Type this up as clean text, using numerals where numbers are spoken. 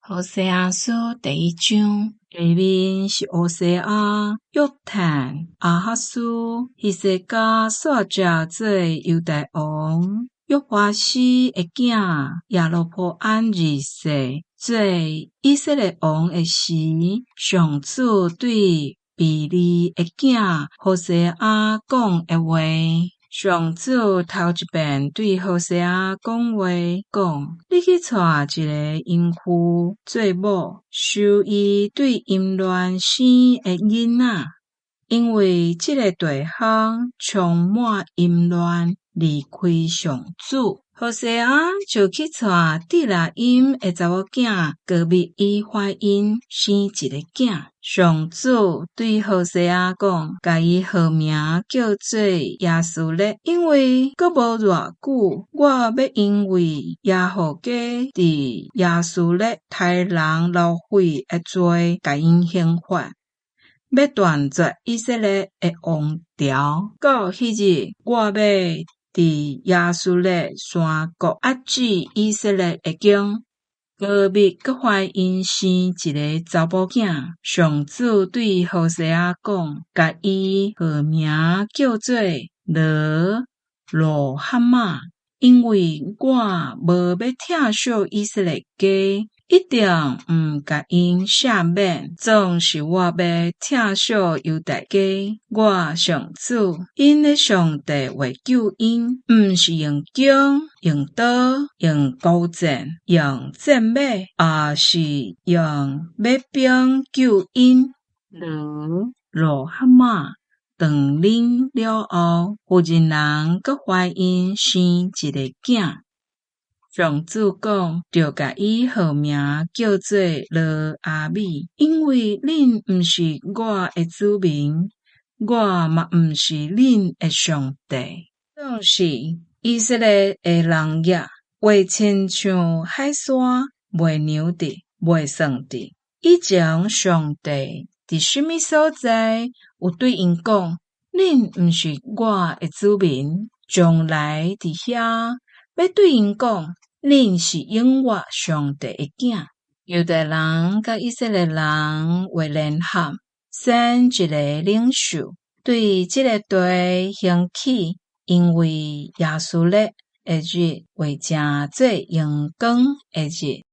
何西阿書第一章，下面是烏西亞、約坦、亞哈斯、希西家紲者做猶大王，約華施的囝耶羅波安二世做以色列王的時，上主對比利的囝何西阿講的話。上主頭一遍對何西阿講話，講：你去娶一个淫婦做某，收伊對淫亂生的囡仔，因為這个地方充滿淫亂，離開上主。何西阿就去娶底辣音的查某囝歌密，伊懷孕生一个囝。上主對何西阿講，共伊號名叫做耶斯列，因為閣無偌久，我欲因為耶戶家佇耶斯列刣人流血的罪，共𪜶刑罰，欲斷絕以色列的王朝。到彼日，我欲佇耶斯列山谷壓制以色列的弓。歌密閣懷孕生一个查某囝。上主對何西阿講，共伊號名叫做羅魯哈瑪，因為我無欲疼惜以色列家，一定毋共𪜶赦免，總是我欲疼惜猶大家。我上主𪜶的上帝話救𪜶，毋是用弓、用刀、用弓箭、用戰馬，抑是用馬兵救𪜶。羅魯哈瑪斷奶了後，婦人人閣懷孕生一个囝。上主講，著共伊號名叫做羅阿米，因為恁毋是我的子民，我嘛毋是恁的上帝。總是以色列的農業，會親像海沙，袂量得，袂算得。以前上帝佇啥物所在有對𪜶講，恁毋是我的子民，將來佇遐欲對𪜶講，恁是永活上帝的囝。猶大人佮以色列人會聯合，選一个領袖，對這个地興起，因為耶斯列的日會成做榮光的日。